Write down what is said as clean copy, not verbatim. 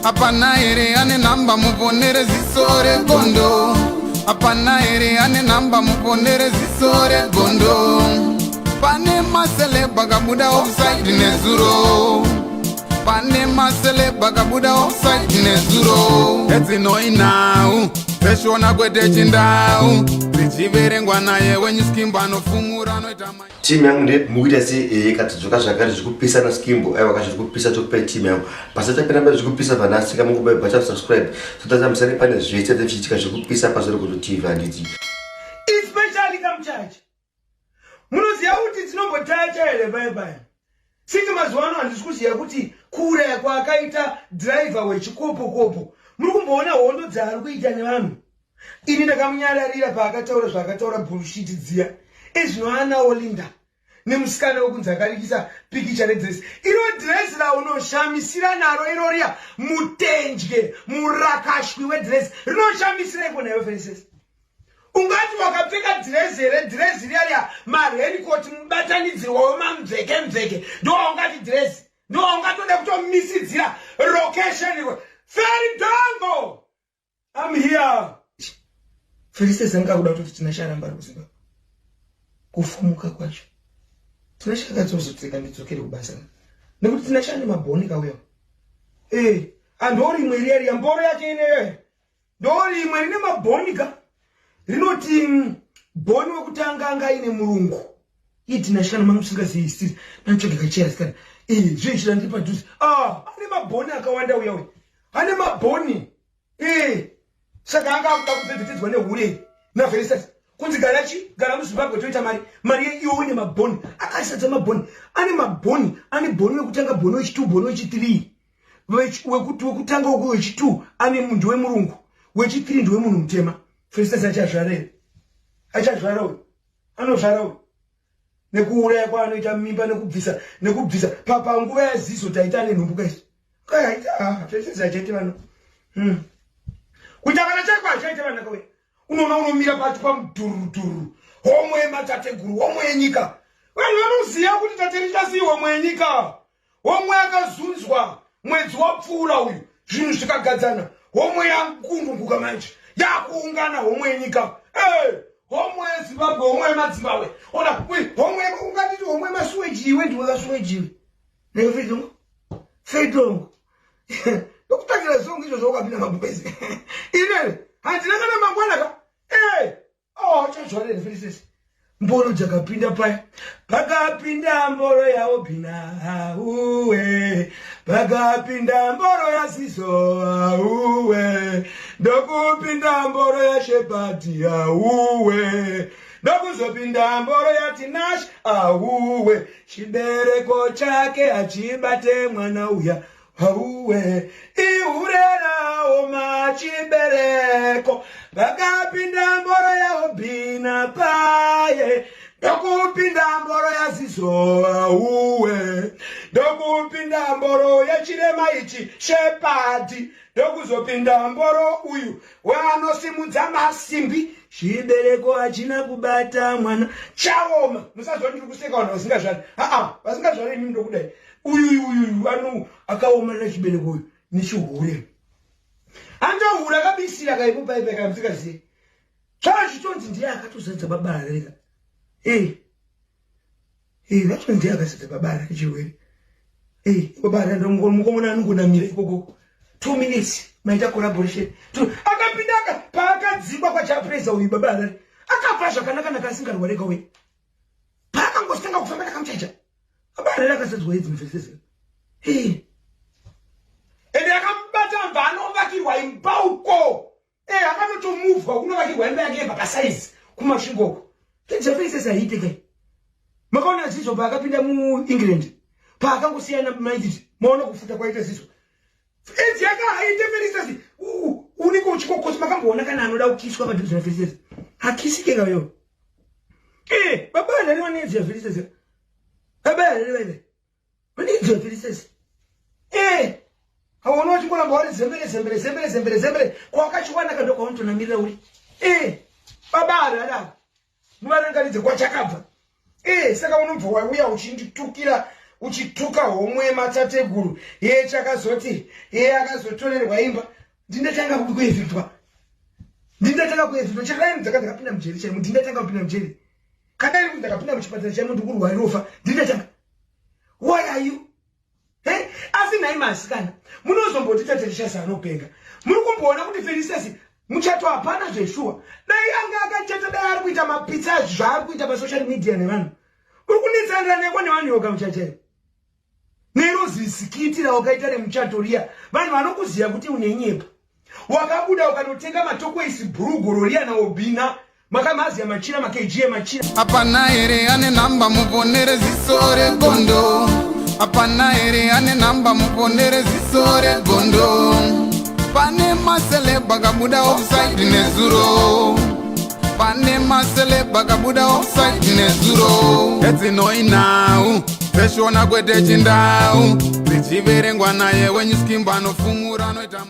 Hapana here ane nhamba muponere ziso regondo? Hapana here ane nhamba muponere ziso regondo? Pane maceleb akabuda offside nezuro. Pane maceleb akabuda offside nezuro. Edzinoi nhau dzeshona kwete chindau dzichiverengwa naye wenyu Skimbo anofumura anoita Timu yangu nde mukuita sei? Ee katidzoka zvakare zvikupisa na Skimbo. Aiwa kazviri kupisa tokupai timu yangu. Pasati tapinda mberi zvikupisa vanasi kama kubai bata subscribe. Totazamisane pane zvese zvichiitika zvikupisa pasoro kuto TV handiti. Especially kamuchacha. Munoziva kuti dzinombotacha here paya paya? Siki mazuva ano handisi kuziva kuti kuuraya kwaakaita driver wechikopokopo. Muri kumboona hondo dzaari kuita nevanhu. Ini ndakamunyararira paakataura zvaakataura bullshit dziya. Ezvino anawo Linda nemusikana wekunzi akarikisa pikicha redress. Iro dress raunoshamisira naro iro riya mutendye murakashwi wedress rinoshamisira iko naiwe Felicity. Ungati wakapfeka dhirezi here? Dhirezi riya riya marenikoti mubatanidzirwa wemamveke mveke ndowaungati dhirezi ndowaungatoda kutomisidzira location Feridongo I'm here. Felicity anga kuda kutoti Tinashe aramba ari kuZimbabwe. Kufumuka kwacho. Tinashe akatozoteka ndidzokere kubasa. Nekuti Tinashe ane mabhoni kauya. Eh, andorimwe riya riya mboro yake ineyo. Ndorimwe rine mabhoni ka rinoti bhoni wekutanga anga aine murungu. Iye Tinashe kana manga musingazivi history nanitsvage kacheya sikana. Eh, zvoichira ndiri padhuze. Ah, ane mabhoni akawanda uya uya. Ane mabhoni. Eh, saka anga akuda kupfepfetedzwa nehure naVerisas. Kunzi gara chi, gara muZimbabwe toita mari. Mari iwe une mabhoni. Akasadza mabhoni. Ane mabhoni, ane bhoni wekutanga, bhoni wechi2, bhoni wechi3. Wekutanga uku wechi2 ane ndiwe murungu. Wechi3 ndiwe munhu mutema. Felistas achazvara here? Achazvara uyu. Anozvara uyu. Nekuuraya kwaanoita mimba nekubvisa nekubvisa panguva yazizo taita ane nhumbu kaisu. Kaita Felistas achaita vana. Kuita vana chaiko achaita vana kauya. Unoona unomira pacho pamudhurudhuru. Homwe yematateguru, homwe yenyika. Vanhu vanoziva kuti tate richasii homwe yenyika. Homwe yakazunzwa mwedzi wapfuura uyu zvinhu zvikagadzana. Homwe yakungunguka manje yakuungana homwe yenyika. Hey, homwe yeZimbabwe, homwe yemadzimbabwe. Ona, homwe ungatiti homwe yemasuweji iwe ndiwe kasuweji iwe. Newe Fedongo. Fedongo. Ndokutsvakira zongo izvo zvawakapinda mabhubezi. Ine handina kana mangwana ka. Eh, oh, chazvara here Felicity? Mboro dzakapinda paya. Pakapinda mboro yaObina auwe. Pakapinda mboro yaZizo auwe. Ndokupinda mboro yaShepati auwe. Ndokuzopinda mboro yaTinashe auwe. Chibereko chake achibate mwana uya auwe. Ihure raoma chibereko. Pakapinda mboro yaObina paye. Ndokupinda mboro yaZizo auwe. Ndokupinda mboro yechirema ichi Shepati. Ndokuzopinda mboro uyu weanosimudza masimbi. Chibereko hachina kubata mwana chaoma. Musazwa ndiri kuseka vanhu vasingazvari. Aa, vasingazvari ini ndokudai. Uyu uyu uyu ano akaomarira chibereko uyu nechihure. Andohura akabisira kaipo paipa kana musikazivi. Zvazvitonzi ndiye akatozadza baba Harare. Eh. Eh, vacho ndiye akazadza baba Harare chirwere. Eh, baba Harare mukomana anongonamira ikoko. 2 minutes maita collaboration. Akapinda aka paakadzingwa kwaChapreza uyu baba Harare. Akabva zvakanaka naka asingarware kauya. Paakangositanga kufamba nakamuchacha. Baba Harare akazadzwa aids mufesese. Eh. Ende akamubata mva anovakirwa imba uko. Eh, akanotomuvwa kunovakirwa imba yake yebva pasaizi kuMasvingo uko. Jefferson aite kai. Makaona Zizo paakapinda muEngland paakangosiyana maititi maona kufuta kwaita Zizo. Edzi yaka haite Felistas unenge uchikokosa makamboona kana anoda kukiswa padhuze naFelistas. Hakisike kayo. Eh, baba anani vane edzi yaFelistas. Baba anani vane. Unidzi Felistas. Eh, hauona uchingoramba wari zembere zembere zembere zembere zembere kwawakachiwana ka ndokwaunotonamirira uri. Eh, baba arara. Muvarangaridze kwachakabva. Eh, saka unobva wauya uchinditukira Uchituka homwe yematateguru ye chakazoti ye akazotorerwa imba. Ndindatanga kuevhitwa, ndindatanga kuevhitwa. Chakadai ndaka ndakapinda mujeri chaimo, ndindatanga kupinda mujeri. Kadai kuti ndakapinda muchipatara chaimo, ndikurwarirofa, ndindatanga. Why are you? Hey, asi nhai masikana, munozomboti Tatelicious anopenga. Muri kumboona kuti Felicitas muchato hapana zveshuwa. Dai anga akachata, dai ari kuita mapitsa zvaari kuita pasocial media nevanhu. Uri kunetsanira neko nevanhu yoga muchachaio nerozisikiti rawakaita remuchato riya. Vanhu vanokuziva kuti unenyepa. Wakabuda ukanotenga matokoisi bhurugoro riya naObina, makamaziya machira makg emachira. Hapana here ane nhamba muponere ziso regondo? Hapana here ane nhamba muponere ziso regondo? Pane maceleb akabuda offside nezuro, pane maceleb akabuda offside nezuro. Edzinoinhau dzeshona kwete chindau, dzichiverengwa naye wenyu Skimbo anofumura anoita.